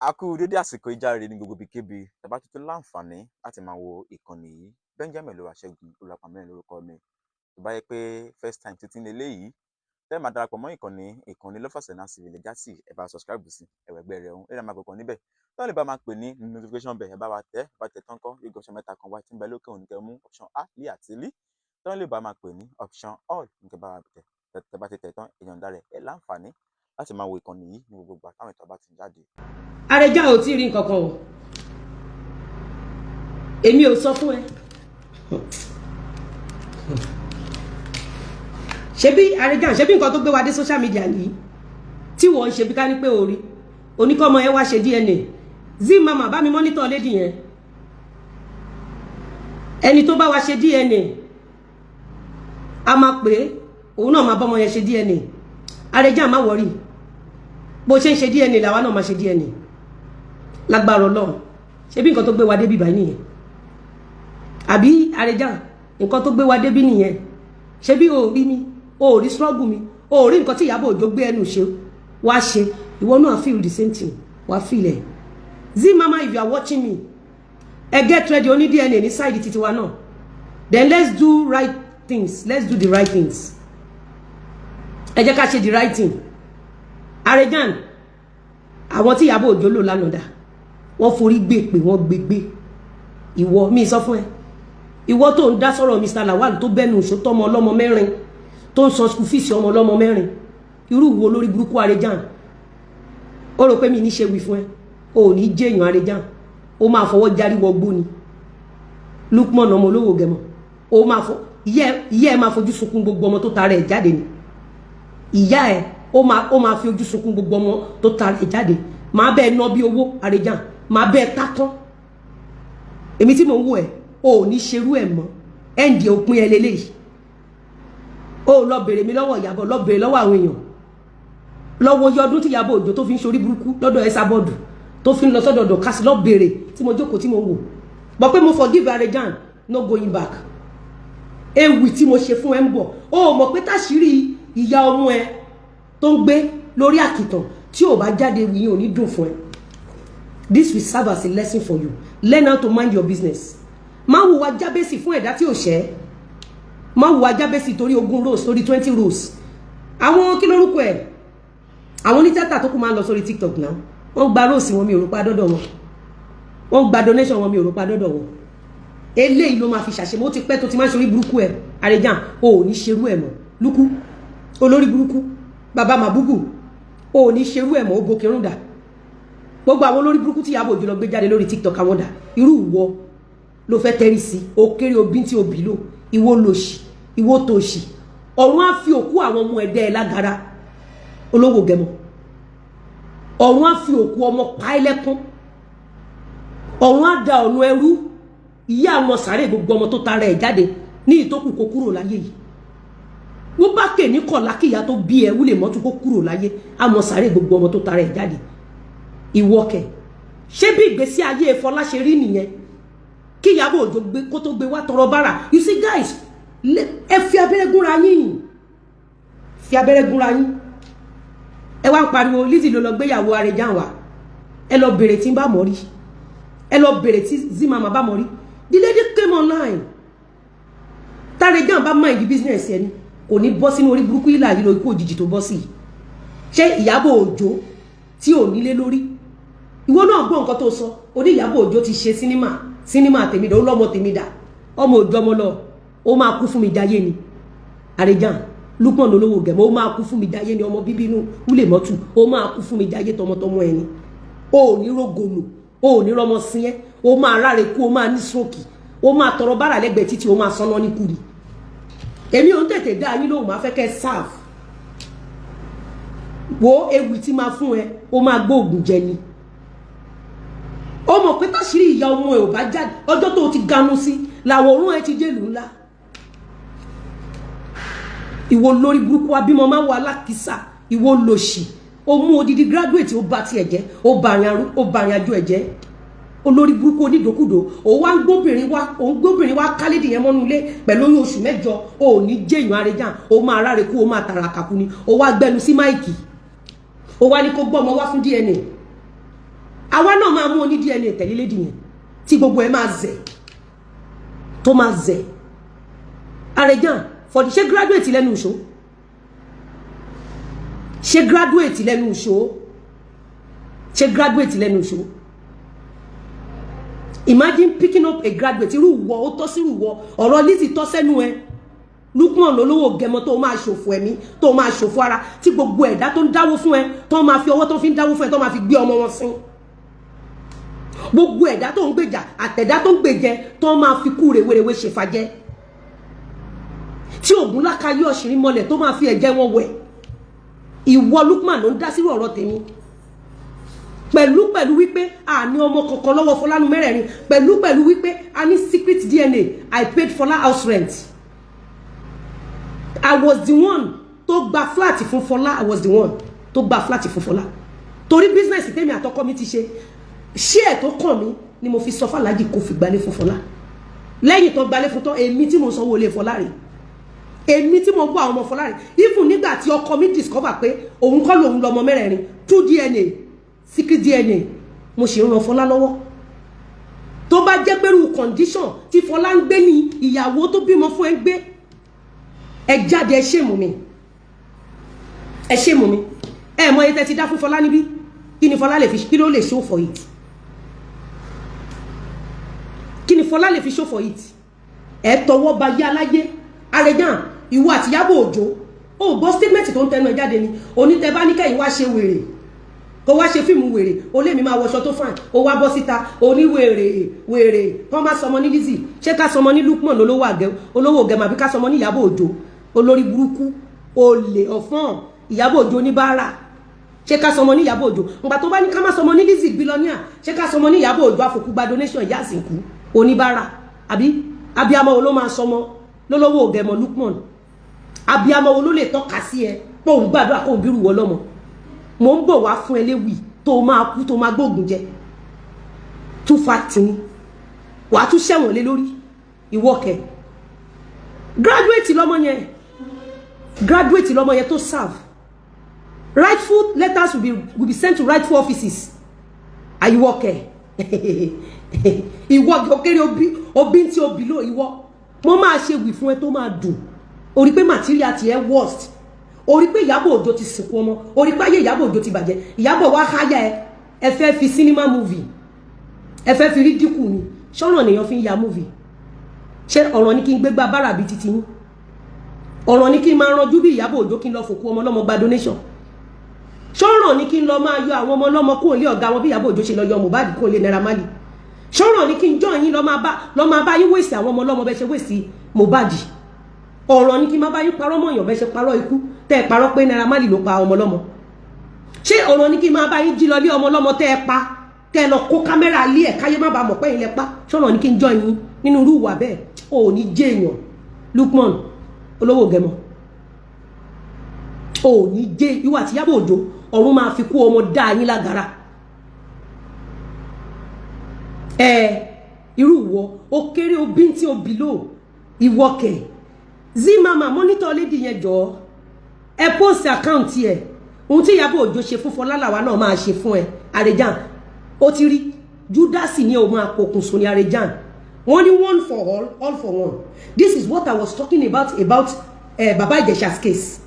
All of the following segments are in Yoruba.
A kú dédé àsìkò ìjáre ní gbogbo ibikíbi tẹ́ bá tún láǹfààní láti máa wo ìkànnì yìí. Benjamin Olúwaṣẹ́gun Olúwapàmílẹ́rìn lórúkọ mi. Tó bá yẹ pé first time títí ní eléyìí tẹ́ máa darapọ̀ mọ́ ìkànnì Lovers and Civil Legacy, ẹ bá subscribe sí ẹ̀wẹ̀gbẹ́ rẹ̀ ọ̀hún ẹ̀rọ máa kọ̀ọ̀kan níbẹ̀ tó lè bá máa pè ní notification bell. Ẹ bá wa tẹ́ bá tẹ̀ tán kọ́ yóò gbé option mẹ́ta kan wá tí ń bẹ lókè òní, kẹ́ mú option A, L àti L tó lè bá máa pè ní option all ní kẹ́ bá wa tẹ̀. Tẹ́ bá ti tẹ̀ tán, èèyàn dá rẹ̀ ẹ láǹfààní láti máa wo ìkànnì yìí ní gbogbo ìgbà táwọn ètò bá ti jáde. Arẹjá ò tí ì rí nǹkan kan o, èmi ò sọ fún ẹ. Ṣebí Arẹjá, ṣebí nǹkan tó gbé wa dé social media nìyí tí wọ́n ń ṣe bí ká ní pé orí oníkọ́mọ ẹ wá ṣe DNA. Zee Mama bá mi monitor lady yẹn, ẹni tó bá wa ṣe DNA, a máa pè é, òun náà máa bọ́mọ yẹn ṣe DNA. Arẹjá, má worry, bó ṣe ń ṣe DNA làwa náà máa ṣe DNA lágbára Ọlọ́run. Ṣebí nǹkan tó gbé wa débi báyìí nìyẹn, àbí Arẹjá? Nǹkan tó gbé wa débi nìyẹn. Ṣebí o rí mi, o rí struggle mi, o rí nǹkan tí Ìyábọ̀ Òjó gbé ẹnu ṣe wá ṣe, ìwọ náà feel the same thing, wá feel ẹ. Zee Mama, if you are watching me, ẹ get ready, oní DNA ní side títí wa náà. Then let's do right things, let's do the right things. Ẹ jẹ́ ká ṣe the right thing. Arejan, àwọn tí Ìyábọ̀ Òjó lò lánàá dà, wọ́n forí gbé pé wọ́n gbégbé. Ìwọ, mi sọ fún ẹ, ìwọ tó ń dá sọ̀rọ̀ Mr. Lawal tó bẹ́nu ìṣó tọmọ ọlọ́mọ mẹ́rin, tó ń san school fees ọmọ ọlọ́mọ mẹ́rin, irú wo lórí burúkú Arejan? Ó rò pé mi ní ṣe wí fún ẹ, o ò ní jẹ́yàn. Arejan, ó máa fọwọ́ járí wọgbó ni. Lukman ọmọ olówó gẹmọ, ó máa fọ ìyá ẹ máa fojú sunkún gbogbo ọmọ tó tara ẹ jáde ni. Ìyá ẹ ó máa fi ojú sunkún gbogbo ọmọ tó tara ẹ jáde. Máa bẹ́ẹ̀ ná bí owó. Arejan, máa bẹ́ẹ̀ tá tán. Èmi tí mò ń wò ẹ, o ò ní ṣerú ẹ mọ́. Ẹ̀ǹdì òpin ẹ lélẹ́yìí. O lọ bèrè mi lọ́wọ́ Ìyábọ̀, lọ bèrè lọ́wọ́ àwọn èèyàn, lọ́wọ́ iye ọdún tí Ìyábọ̀ Òjó tó fi ń ṣorí burúkú lọ́dọ̀ Esabod, tó fi ń lọ sọ́dọ̀ Dorcas. Lọ bèrè tí mo jókòó tí mo wò bọ́ pé mo forgive Arejan, no going back. Ewì tí mo ṣe fún ẹ ń bọ̀. O mọ̀ pé táṣírí ìyá ọmọ ẹ tó ń gbé lórí àkìtàn tí ò bá jáde, ewì yìí ò ní dùn fún ẹ. This will serve as a lesson for you. Learn how to mind your business. Má hùwà jábẹ́sì fún ẹ̀dá tí ò ṣẹ́. Má hùwà jábẹ́sì torí 20 rose, torí 20 rose. Àwọn kí lórúkọ ẹ̀, àwọn onítìátà tó kù máa ń lọ sórí TikTok náà, wọ́n gba rose wọn, mi ò rò pa dọ́dọ̀ wọn. Wọ́n gba donation wọn, mi ò rò pa dọ́dọ̀ wọn. Eléyìí ló máa fi ṣàṣemọ́. Ó ti pẹ́ tó ti máa ń ṣorí burúkú ẹ̀. Arejan, o ò ní ṣerú ẹ̀ mọ́. Lúkú olórí burúkú, bàbá màbúbù, o ò ní ṣerú ẹ̀ mọ́. Ó bókè dà gbogbo àwọn olórí burúkú tí Ìyábọ̀ Òjó lọ gbé jáde lórí TikTok, àwọn dà? Irú ìwọ ló fẹ́ tẹ́rí sí o, kéré obí tí obì lò. Ìwọ lòṣì, ìwọ tòṣì. Ọ̀run á fi òkú àwọn ọmọ ẹ̀dẹ́ ẹ̀ lágara. Olówó gẹmọ, ọ̀run á fi òkú ọmọ pa ẹ́ lẹ́kún. Ọ̀run á da ọ̀nà ẹrú ìyá àwọn sàárè gbogbo ọmọ tó tara ẹ̀ jáde ní ìtókù kó kúrò láyé yìí. Wọ́n bá kè ní kọ̀lá kí ìyá tó bí ẹ wúlè mọ́tò kó kúrò láyé, àmọ́ sàárè gbogbo ọmọ tó tara ẹ̀ jáde. Ìwọ kẹ̀, ṣé bí ìgbésí ayé Fọlá ṣe rí nìyẹn kí Ìyábọ̀ Òjó gbé kó tó gbé wá tọrọ bára? You see guys, ẹ fi abẹ́rẹ́ gúnra yín, fi abẹ́rẹ́ gúnra yín. Ẹ wá ń pariwo Lizzy ló lọ gbéyàwó Arejan wá. Ẹ lọ bèrè tí ń bá mọ̀ rí, ẹ lọ bèrè tí Zimama bá mọ̀ rí. The lady came online. Tarejan bá mind the business ẹni, kò ní bọ́ sínú orí burúkú ìlà yìí lọ, ikú òjijì tó bọ́ sí. Ṣé Ìyábọ̀ Òjó tí ò nílé lórí, ìwọ náà gbọ́ nǹkan tó sọ, oní Ìyábọ̀ Òjó ti ṣe sinimá, sinimá tèmi dà, ó lọ́mọ tèmi dà, ọmọ òjò ọmọ lọ, ó máa kú fún mi jayé ni. Arejan, Lukman olówó gẹ̀mọ́, ó máa kú fún mi jayé ni. Ọmọ bíbí inú wúlè mọ́tù, ó máa kú fún mi jayé tọmọtọmọ ẹni. O ò ní rógòlò, o ò ní rọmọ sí ẹ. O máa ráre kú, o máa ní stroke, o máa tọrọ bára lẹ́gbẹ̀ẹ́ títí, o máa sọnà ní kúri. Èmi ò ń tètè dá yín lóhùn, máa fẹ́ kẹ́ serve wo ewì tí máa fún ẹ, o máa gbóògùn jẹ ni. Ó mọ̀ pé táṣírí ìyá ọmọ ẹ ò bá jáde, ọjọ́ tó ti ganu sí làwọn òórùn ẹ ti jẹ́lù ńlá. Ìwọ lórí burúkú, abímọ máa wọ alákìísà, ìwọ lòṣì. Ó mú odidi graduate, ó bá tiẹ̀ jẹ́, ó bà àrìn àjò ẹ̀ jẹ́. Olórí burúkú, onídòkúdò, ó wá ń gbóbìnrin wá, ó ń gbóbìnrin wá kálídì yẹn mọ́nú ilé pẹ̀lú oyún oṣù 8. Ó ní jẹ́yàn. Arẹjà, ó máa ráre kú, ó máa tàràkà kú ni. Ó wá gbẹnu sí mic, ó wá ní kó gbọ́mọ wá fún DNA. Àwa náà máa mú oní DNA tẹ̀lé lady yẹn tí gbogbo ẹ máa zẹ̀, tó máa zẹ̀. Àrẹ̀jàn fọ̀dí, ṣé graduate lẹ́nu ìṣó? Ṣé graduate lẹ́nu ìṣó? Ṣé graduate lẹ́nu ìṣó? Imagine picking up a graduate. Irú ìwọ, ó tọ́ sí irú ìwọ, ọ̀rọ̀ Lizzy tọ́ sẹ́nu ẹ. Lukman olówó gẹmọ, tó máa ṣòfò ẹ̀mí, tó máa ṣòfò ara, tí gbogbo ẹ̀dá tó ń dáwó fún ẹ, tó máa fi ọwọ́ tó fi ń dáwó fún ẹ, tó máa fi gbé ọmọ wọn sín. Gbogbo ẹ̀dá tó ń gbèjà àtẹ̀dá tó ń gbèjẹ, tó máa fi kú rèwerèwe ṣèfàjẹ́, tí ògùn lákàyè ọ̀ṣìnrín mọ́lẹ̀, tó máa fi ẹ̀jẹ̀ wọn wẹ̀. Ìwọ Lukman ló ń dá sírò ọ̀rọ̀ tèmi pẹ̀lú wípé a ní ọmọ kankan lọ́wọ́ Fọlánú mẹ́rẹ̀ẹ̀rin, pẹ̀lú wípé a ní secret DNA. I paid Fọlá house rent. I was the one tó gba flat fún Fọlá. I was the one tó gba flat fún Fọlá torí business tèmi àtọkọ mi ti ṣe. Ṣé ẹ̀ tó kàn mí ni mo fi sọ fàlájì kó fi gbalé fún Fọlá. Lẹ́yìn tó gbalé fún tán, èmi tí mo sanwó ilé Fọlá rèé, èmi tí mo gbọ́ àwọn ọmọ Fọlá rèé. Even nígbà tí ọkọ mi discover pé òun kọ́ lòun lọmọ mẹ́rẹ̀ẹ̀rin, two DNA, secret DNA, mo sì ń ran Fọlá lọ́wọ́. Tó bá jẹ́ pẹ̀lú condition tí Fọlá ń gbé ní ìyàwó tó bímọ fún ẹ ń gbé, ẹ jáde, ẹ ṣèmù mi, ẹ ṣèmù mi. Ẹ mọ iye tẹ́ ti dá fún Fọlá níbí. Kí ni Fọlá lè fi, kí ló lè show for it? Kí ni Fọlá lè fi show for it? Ẹ tọwọ́ ba yé aláyé. Àrẹ̀yàn, ìwọ àti Ìyábọ̀ Òjó, ó gbọ́ statement tó ń tẹnu ẹ jáde ni. Onítẹ̀ bá ní kẹ́yìn wá ṣe wèrè, kó wá ṣe fíìmù wèrè, ó lé mi máa wọṣọ tó fine, ó wá bọ́ síta oníwèrè wèrè. Kọ́ má sọmọ ní Lizzy, ṣé ká sọmọ ní Lukman olówó àgẹ, olówó gẹmọ, àbí ká sọmọ ní Ìyábọ̀ Òjó, olórí burúkú, olè ọ̀fọ́n, Ìyábọ̀ Òjó oníbàárà? Ṣé ká sọmọ ní Ìyábọ̀ Òjó? Ǹgbà tó bá ní ká má sọmọ ní Lizzy billionaire, ṣé ká sọmọ ní Ìyábọ̀ Òjó àfòkúgba donation, ìyá àsìkú oníbàárà? Àbí abiyamọ wo ló máa sọmọ lólówó gẹmọ Lukman? Abiyamọ wo ló lè tọ́ka sí ẹ pé òun gbàdúrà kóun bírù wọ lọ́mọ? Mò ń bọ̀ wá fún ẹ léwì tó máa kú, tó máa gbóògùn jẹ, tún fa tìní, wàá tún ṣẹ̀wọ̀n lé lórí. Ìwọ kẹ, graduate lọ́mọ yẹn, graduate lọ́mọ yẹn tó serve. Rightful letters will be sent to rightful offices. Àyíwọ kẹ, ìwọ òkèrè òbí òbí tí òbí lò. Ìwọ, mo máa ṣe wì fún ẹ tó máa dùn. Orí pé material tiẹ̀ worst, orí pé Ìyábọ̀ Òjó ti sìnkú ọmọ, orí pé ayé Ìyábọ̀ Òjó ti bàjẹ́. Ìyábọ̀ wá háyà ẹ, ẹ fẹ́ fi cinema movie, ẹ fẹ́ fi rí dínkù ni. Ṣọ́ràn nìyàn fi ń ya movie? Ṣé ọ̀ràn ni kí n gbégbá bára bíi titi yín? Ọ̀ràn ni kí n máa ranjú bí Ìyábọ̀ Òjó, kí n lọ fòkú ọmọ ọlọ́mọ gba donation? Ṣọ́ràn ni kí n lọ máa yọ àwọn ọmọ ọlọ́mọ kúrò lé ọ̀gá wọn bí Ìyábọ̀ Òjó ṣe lọ yọ Mohbad kúrò lé Naira Marley? Ṣọ́ràn ni kí n jọ yín lọ máa bá yín wèsì àwọn ọmọ ọlọ́mọ bẹ́ẹ̀ ṣe wèsì Mohbad? Ọ̀rọ̀ ni kí n máa bá yín parọ́ mọ̀yàn bẹ́ẹ̀ ṣe parọ́ ikú tẹ́ ẹ parọ́ pé Naira Marley ló pa ọmọ ọlọ́mọ? Ṣé ọ̀rọ̀ ni kí n máa bá yín jí lọ lé ọmọ ọlọ́mọ tẹ́ ẹ pa, tẹ́ ẹ lọ kó kámẹ́rà lé ẹ̀, káyé má bàa mọ̀ pé ilẹ̀ pa? Ṣọ̀rọ̀ ni kí n jọ yín nínú irú ìwà bẹ́ẹ̀? Ò ní jẹ́ èèyàn. Lukman olówó gẹmọ, ò ní jẹ́. Ìwà àti Ìyábọ̀ Òjó, ọ̀run máa fi kú ọmọ dá yín lágara. Ẹ irú ìwọ, ó kéré, ó bíntín, ó bìlò. Ìwọ kẹ, Zimama, monitor lady yẹn jọ. Ẹ post account ẹ. Ohun tí Ìyábọ̀ Òjó ṣe fún Fọlá làwa náà máa ṣe fún ẹ. Àrèjàn, ó ti rí Júdásì ní òun máa pokùnso ní. Àrèjàn, wọ́n ní one for all, all for one. This is what I was talking about Baba Ìjẹ̀ṣà's case.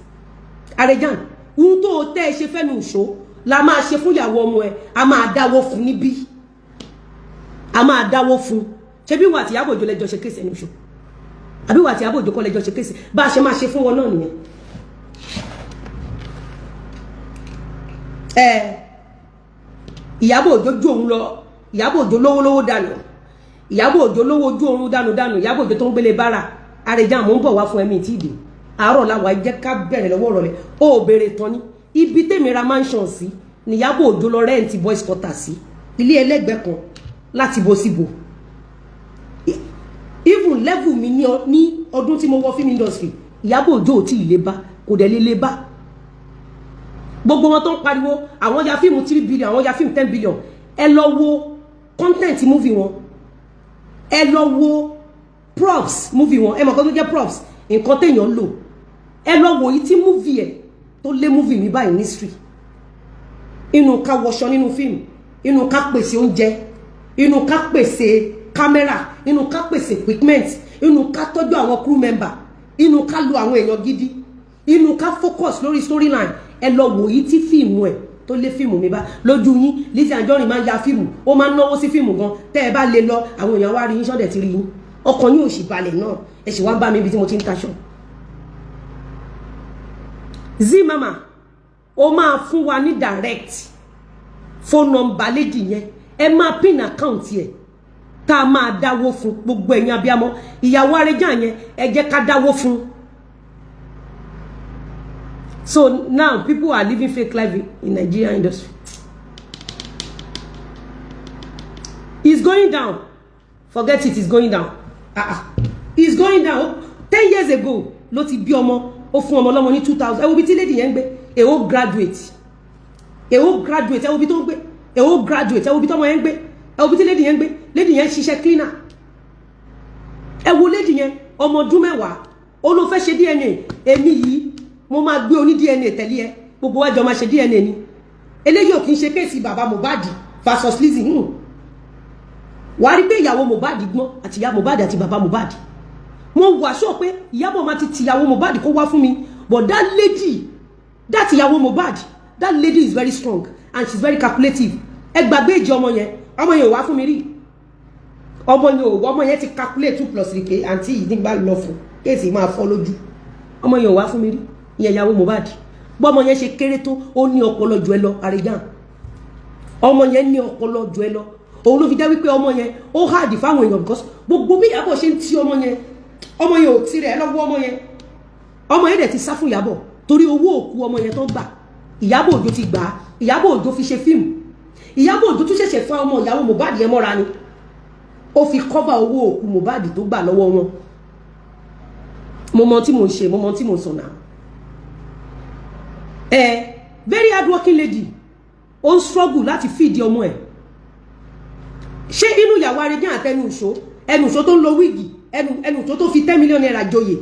Àrèjàn, ohun tó o tẹ́ ẹ ṣe fẹ́mi ìṣó la máa ṣe fún ìyàwó ọmọ ẹ. A máa dáwọ́ fún níbí, a máa dáwọ́ fún. Ṣé bí wà tí Ìyábọ̀ Òjó lẹ́jọ́ ṣe case ẹni ìṣó, àbí wà tí Ìyábọ̀ Òjó kọ́ lẹ́jọ́ ṣe case? Bá a ṣe máa ṣe fún wọn náà nìyẹn. Ẹ Ìyábọ̀ Òjó ju òun lọ. Ìyábọ̀ Òjó lówó lówó dànù. Ìyábọ̀ Òjó lówó ojú oorun dànù dànù. Ìyábọ̀ Òjó tó ń gbélé bára. Àrèjà, mò ń bọ̀ wá fún ẹ̀mí tí ì dé. Àárọ̀ làwọn jẹ́ ká bẹ̀rẹ̀ lọ́wọ́ rọ̀lẹ́. Ó béèrè tán ní ibi tèmi ra mansion sí ní Ìyábọ̀ Òjó lọ rent boys quarter sí, ilé ẹlẹ́gbẹ̀ẹ́ kan láti bo síbo. Even level mi ní ọdún tí mo wọ film industry, Ìyábọ̀ Òjó ò tí ì lè bá, kò dẹ̀ lè lè bá. Gbogbo wọn tó ń pariwo àwọn ya fíìmù 3 billion, àwọn ya fíìmù 10 billion, ẹ lọ wo content movie wọn, ẹ lọ wo props movie wọn. Ẹ mọ̀ kan tó jẹ́ props, nǹkan téèyàn lò. Ẹ lọ wò yìí tí movie ẹ tó lé movie mi báyìí ní street, inú ká wọṣọ nínú fíìmù. Inú ká pèsè oúnjẹ, inú ká pèsè kámẹ́rà, inú ká pèsè equipment, inú ká tọ́jú àwọn crew member, inú ká lo àwọn èèyàn gidi, inú ká focus lórí storyline. Ẹ lọ wò yí tí fíìmù ẹ tó lé fíìmù mi bá lójú yín. Lizzy Anjorin máa ń ya fíìmù, ó máa ń náwó sí fíìmù gan. Tẹ́ ẹ bá lè lọ, àwọn èèyàn wá rí yín, sọ́dẹ̀ ti rí yín, ọkàn yín ò sì balẹ̀ náà. Ẹ sì wá bá mi ibi tí mo ti ń taṣọ. Zee Mama, ó máa fún wa ní direct phone number lady yẹn. Ẹ máa pin account yẹ tá a máa dáwó fún. Gbogbo ẹ̀yin abiyamọ, ìyàwó Arẹjà yẹn, ẹ jẹ́ ká dáwó fún. So now people are living fake life in Nigerian industry. It's going down. Forget it, it's going down. Ah ah, it's going down. 10 years ago ló ti bí ọmọ, ó fún ọmọ lọ́mọ ní 2000. Ẹ wo bí tí lady yẹn ń gbé. Èwo graduate, èwo graduate, ẹ wo bí tó ń gbé. Èwo graduate, ẹ wo bí tọ́mọ yẹn ń gbé, ẹ wo bí tí lady yẹn ń gbé. Lady yẹn ń ṣiṣẹ́ cleaner. Ẹ wo lady yẹn, ọmọ ọdún 10, ó ló fẹ́ ṣe DNA. Èmi yìí, mo máa gbé oní DNA tẹ̀lé ẹ, gbogbo wa jọ máa ṣe DNA ni. Eléyìí ò kì í ṣe case bàbá Mohbad versus Lizzy. Wàá rí pé ìyàwó Mohbad gbọ́n, àti ìyá Mohbad àti bàbá Mohbad. Mo wà sọ pé Ìyábọ̀ máa ti tìyàwó Mohbad kó wá fún mi, but that lady, that ìyàwó Mohbad, that lady is very strong and she's very calculative. Ẹ gbàgbé ìjì ọmọ yẹn. Ọmọ yẹn ò wá fún mi rí. Ọmọ yẹn ò, ọmọ yẹn ti calculate 2 + 3 pé àǹtí yìí nígbà lọ fún case máa fọ́ lójú. Ọmọ yẹn ò wá fún mi rí, ìyẹn ìyàwó Mohbad. Bọ́mọ yẹn ṣe kéré tó, ó ní ọpọlọ jù ẹ lọ. Àríyàn, ọmọ yẹn ní ọpọlọ jù ẹ lọ. Òun ló fi jẹ́ wípé ọmọ yẹn ó hard fáwọn èèyàn, because gbogbo bí Ìyábọ̀ ṣe ń ti ọmọ yẹn, ọmọ yẹn ò tirẹ̀ lọ́wọ́. Ọmọ yẹn, ọmọ yẹn dẹ̀ ti sá fún Ìyábọ̀ torí owó òkú ọmọ yẹn tó gbà. Ìyábọ̀ Òjó ti gbà á, Ìyábọ̀ Òjó fi ṣe fíìmù. Ìyábọ̀ Òjó tún ṣẹ̀ṣẹ̀ fún ọmọ ìyàwó Mohbad yẹn mọ́ra ni, ó fi cover owó òkú Mohbad tó gbà lọ́wọ́ wọn. Mo mọ tí mo ń ṣe, mo mọ tí mo ń sọ náà. Ẹ very hard working lady, ó ń struggle láti feed ọmọ ẹ̀. Ṣé inú ìyàwó Arẹjẹ́ àtẹnu ìṣó, ẹnu ìṣó tó ń lo wig, ẹnu ìṣó tó fi ₦10 million joyè,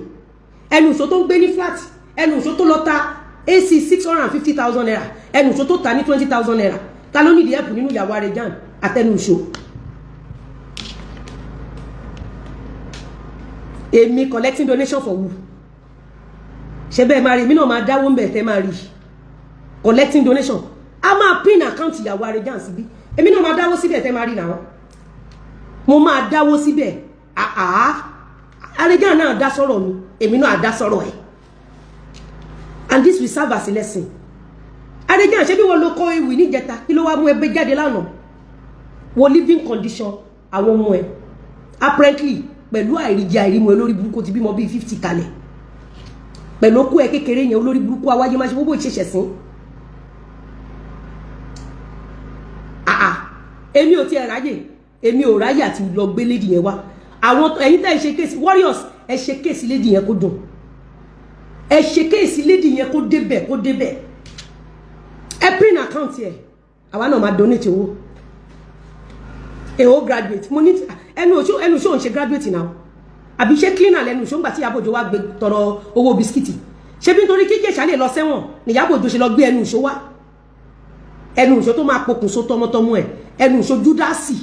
ẹnu ìṣó tó ń gbé ní flat, ẹnu ìṣó tó lọ ta AC ₦650,000, ẹnu ìṣó tó ta ní ₦20,000, ta ló nídìí ẹ̀pù nínú ìyàwó Arẹjẹ́ àtẹnu ìṣó? Èmi collecting donation for who? Ṣe bẹ́ẹ̀ máa rí, èmi náà máa dáwó ń bẹ̀ tẹ́ máa rí collecting donation. A máa pin account ìyàwó Arẹjẹ́ síbí. Èmi náà máa dáwó síbẹ̀ tẹ́ máa rí náà. Mo máa dáwó síbẹ̀. Àá, Arẹjẹ́ náà dá sọ̀rọ̀ mi, èmi náà dá sọ̀rọ̀ ẹ̀, and this will serve as a lesson. Arẹjẹ́, ṣé bí wọ́n ló kọ́ ewì níjẹta? Kí ló wá mú ẹgbẹ́ jáde lánàá? Wo living condition àwọn ọmọ ẹ, apparently pẹ̀lú àìríjẹ àìrímu. Olórí burúkú, ti bímọ bíi 50 kalẹ̀ pẹ̀lú okú ẹ kékeré yẹn. Olórí burúkú, awáyé má ṣe gbogbo ìṣẹ̀ṣẹ̀ sí. Àà, èmi ò tiẹ̀ ráyè, èmi ò ráyè àti lọ gbé lady yẹn wá. Àwọn ẹ̀yin tẹ́ ẹ ṣe case warriors, ẹ ṣe case lady yẹn kó dùn, ẹ ṣe case lady yẹn kó débẹ̀, kó débẹ̀. Ẹ pin account yẹ, àwa náà máa donate owó. Èho graduate, mo ní ẹnu òṣó, ẹnu òṣó ń ṣe graduate náà, àbí ṣé cleaner lẹnu òṣó ńgbà tí Ìyábọ̀ Òjó wá gbé tọrọ owó bisikíìtì? Ṣé bí nítorí kí Ìjẹ̀ṣà lè lọ sẹ́wọ̀n ní Ìyábọ̀ Òjó ṣe lọ gbé ẹnu òṣó wá? Ẹnu òṣó tó máa pokùnso tọmọtọmọ ẹ, ẹnu òṣó Júdásì.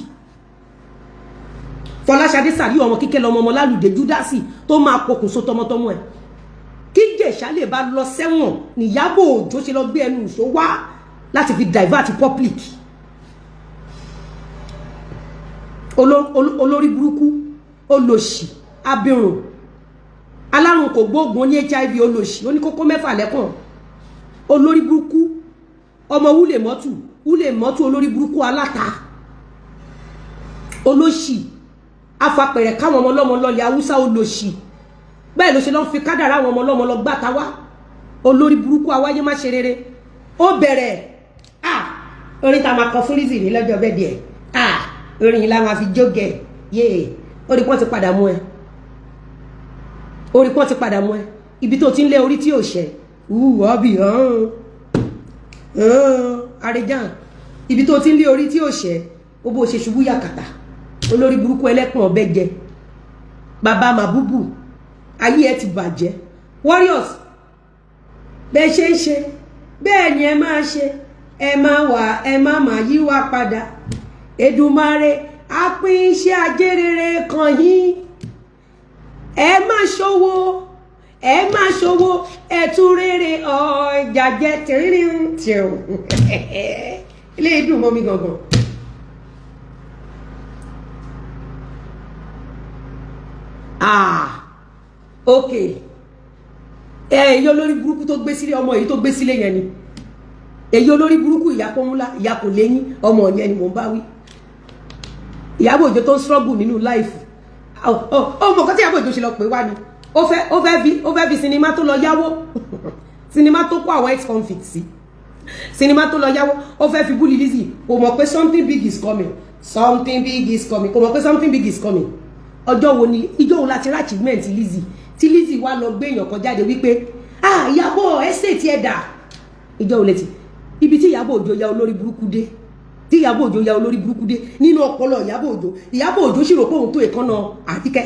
Fọláṣadé Sàríù, ọmọ kíkẹ́ lọmọ ọmọ lálùdé, Júdásì tó máa pokùnso tọmọtọmọ ẹ. Kí Ìjẹ̀ṣà lè bá lọ sẹ́wọ̀n ní Ìyábọ̀ Òjó ṣe lọ gbé ẹnu òṣó wá láti fi divert public. Olórí burúkú, olòṣì, abirùn, alárùn kò gbóògùn, ní HIV, olòṣì oníkókó mẹ́fà lẹ́kàn, olórí burúkú, ọmọ wúlè mọ́tù, wúlè mọ́tù, olórí burúkú, aláta, olóṣì, afapẹ̀rẹ̀ káwọn ọmọ ọlọ́mọ lọlẹ̀ haúsá, olòṣì. Bẹ́ẹ̀ ló ṣe lọ́n fi kádàrá àwọn ọmọ ọlọ́mọ lọ gbàtà wá. Olórí burúkú, awáyé má ṣe rere. Ó bẹ̀rẹ̀, ah, orin tá a máa kọ fún Lizzy ní lọ́jọ́ bẹ́ẹ̀ díẹ̀, ah, orin yìí la máa fi jógẹ̀ yéè. Orí pọ́n ti padà mú ẹ, orí pọ́n ti padà mú ẹ. Ibi tó ti ń lé orí tí ò ṣẹ wú ọ́bì hàn Àrẹ̀jàn, ibi tó ti ń lé orí tí ò ṣẹ, ó bó ṣe ṣubú yàkàtà. Olórí burúkú, ẹlẹ́kùn ọ̀bẹ jẹ bàbá màbúbù, ayé ẹ ti bàjẹ́. Warriors, bẹ́ẹ̀ ṣe ń ṣe bẹ́ẹ̀ ni ẹ máa ṣe. Ẹ má wà, ẹ má má yí wá padà. Èdùmàrè á pín iṣẹ́ ajé rere kan yín. Ẹ má ṣòwò, ẹ má ṣòwò, ẹ tún rere ọjà jẹ tìrìrìn tìrùn. Ilé ìdùn mọ́ mi gangan. Ah, ok. Ẹ èyí olórí burúkú tó gbé sílé, ọmọ èyí tó gbé sílé yẹn ni èyí olórí burúkú, ìyá kò ńlá, ìyá kò léyìn, ọmọ yẹn ni mò ń bá wí. Ìyábọ̀ Òjó tó ń struggle nínú life, ó mọ̀ kọ́ tí Ìyábọ̀ Òjó ṣe lọ pé wá ni ó fẹ́ fi sinimá tó lọ yáwó, sinimá tó kó àwọn ex-convict sí, sinimá tó lọ yáwó, ó fẹ́ fi bully Lizzy. Kò mọ̀ pé something big is coming, something big is coming. Kò mọ̀ pé something big is coming. Ọjọ́ wo ni, ìjọ́ wo láti rí achievement Lizzy, tí Lizzy wá lọ gbé èèyàn kan jáde wípé, "Ah, Ìyábọ̀, estate ẹ̀ dà?" Ìjọ́ wo létí ibi tí Ìyábọ̀ Òjó ya olórí burúkú dé, tí Ìyábọ̀ Òjó ya olórí burúkú dé nínú ọpọlọ Ìyábọ̀ Òjó? Ìyábọ̀ Òjó sì rò pé òun tó èkánná Àríkẹ́.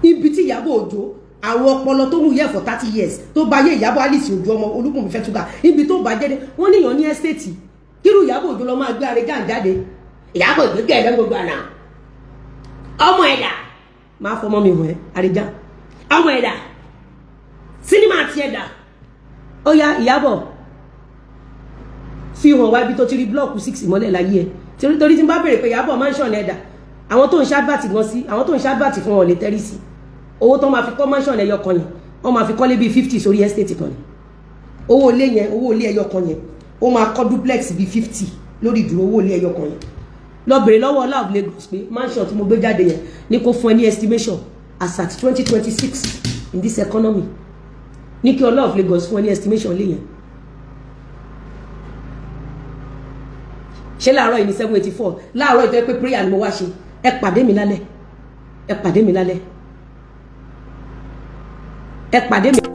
Ibi tí Ìyábọ̀ Òjó, àwọn ọpọlọ tó mú yẹ for 30 years tó bá yé Ìyábọ̀ Alice Òjó, ọmọ Olúbùnmi Fẹ́túgà, ibi tó bá jẹ́ dé, wọ́n níyàn ní estate. Kírú Ìyábọ̀ Òjó lọ máa gbé Arẹjà jáde. Ìyábọ̀ Òjó gẹ̀ lẹ́ gbogbo àná, ọmọ ẹ̀dá máa fọmọ mi hàn ẹ́. Àrẹjà, ọmọ ẹ̀dá, sinimá àti ẹ̀dá. Ó yá, Ìyábọ̀, fi hàn wá ibi tó ti rí block 6 mọ́lẹ̀ láyé ẹ̀. Torí tí n bá béèrè pé, "Ìyábọ̀, mansion ẹ̀dà?" Àwọn tó ń ṣe advert gan sí, àwọn tó ń ṣe advert fún wọn lè tẹ́rí sí owó tó máa fi kọ́ mansion ẹyọ kan yẹn. Wọ́n máa fi kọ́lé bíi 50 sórí estate kan ni. Owó ilé yẹn, owó ilé ẹyọ kan yẹn, ó máa kọ́ duplex bíi 50 lórí ìdúró owó ilé ẹyọ kan yẹn. Lọ bèrè lọ́wọ́ Ọlá of Lagos pé mansion tí mo gbé jáde yẹn, ní kó fún ẹ ní estimation as at 2026 in this economy. Ní kí Ọlá of Lagos fún ẹ ní estimation lé yẹn. Ṣé láàárọ̀ yìí ní 784 láàárọ̀ ìtọ́ pé prayer ni mo wá ṣe? Ẹ pàdé mi lálẹ́, ẹ pàdé mi lálẹ́, ẹ pàdé mi.